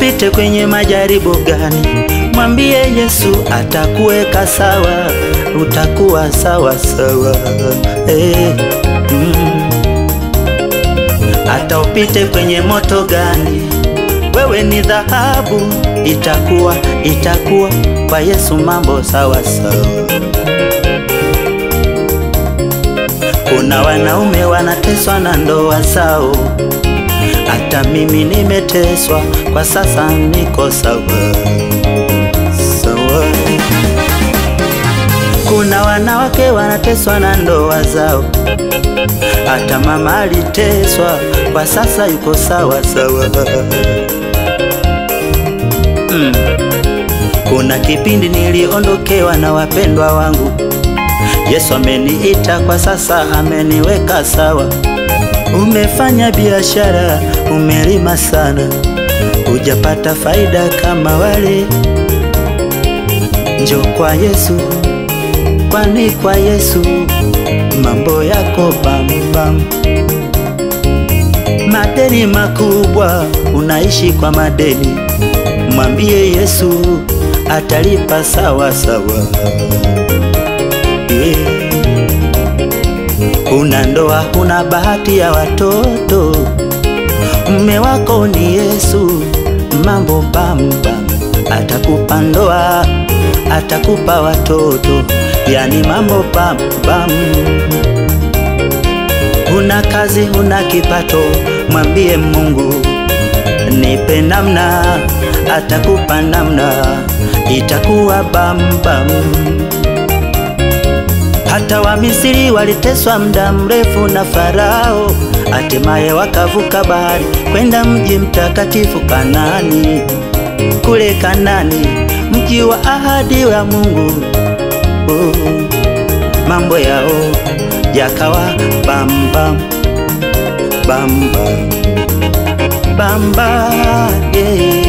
upite kwenye majaribu gani, mwambie Yesu atakuweka sawa, utakuwa sawa sawa. Hata upite kwenye moto gani, wewe ni dhahabu, itakuwa itakuwa kwa Yesu mambo sawa sawa. Kuna wanaume wanateswa na ndoa zao, hata mimi nimeteswa, kwa sasa niko sawa sawa. Kuna wanawake wanateswa na ndoa zao, hata mama aliteswa, kwa sasa yuko sawa sawa. Kuna kipindi niliondokewa na wapendwa wangu, Yesu ameniita kwa sasa ameniweka sawa. Umefanya biashara, umelima sana, hujapata faida kama wale. Njoo kwa Yesu, kwani kwa Yesu mambo yako bam bam. Madeni makubwa, unaishi kwa madeni, mwambie Yesu atalipa sawa sawa. Una ndoa, una bahati ya watoto, mume wako ni Yesu, mambo bam bam. Atakupa ndoa, atakupa watoto, yani mambo bam bam. Una kazi, una kipato, mwambie Mungu nipe namna, atakupa namna, itakuwa bam bam. Hata wa Misri waliteswa muda mrefu na Farao, hatimaye wakavuka bahari kwenda mji mtakatifu Kanani. Kule Kanani, mji wa ahadi wa Mungu, oh, mambo yao yakawa bam bam bam bam bam bam, yeah.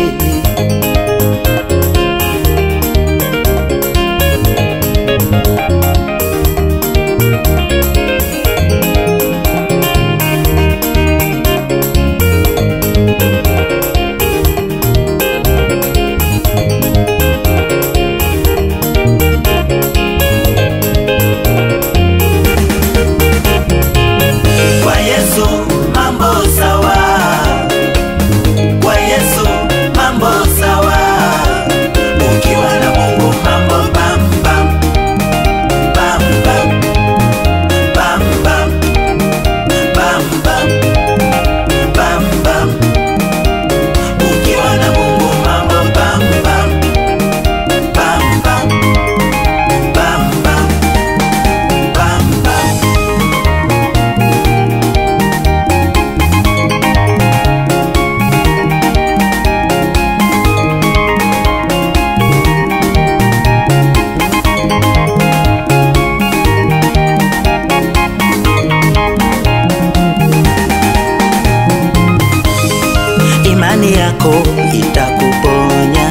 Imani yako itakuponya,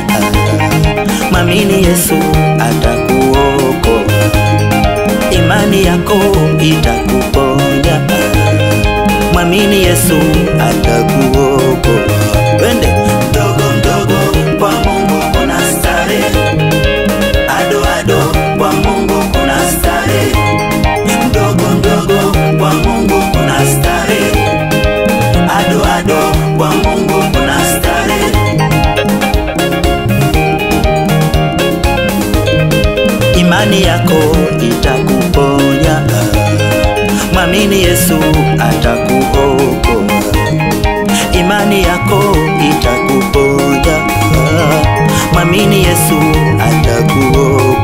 mwamini Yesu atakuokoa. Imani yako itakuponya, mwamini Yesu atakuokoa. Twende mdogo mdogo kwa Mungu kuna starehe, ado ado kwa Mungu kuna starehe, mdogo mdogo kwa Mungu kuna starehe, ado ado kwa Mungu kuna starehe. Imani yako itakuponya, mwamini Yesu atakuokoa. Imani yako itakuponya, mwamini Yesu atakuokoa.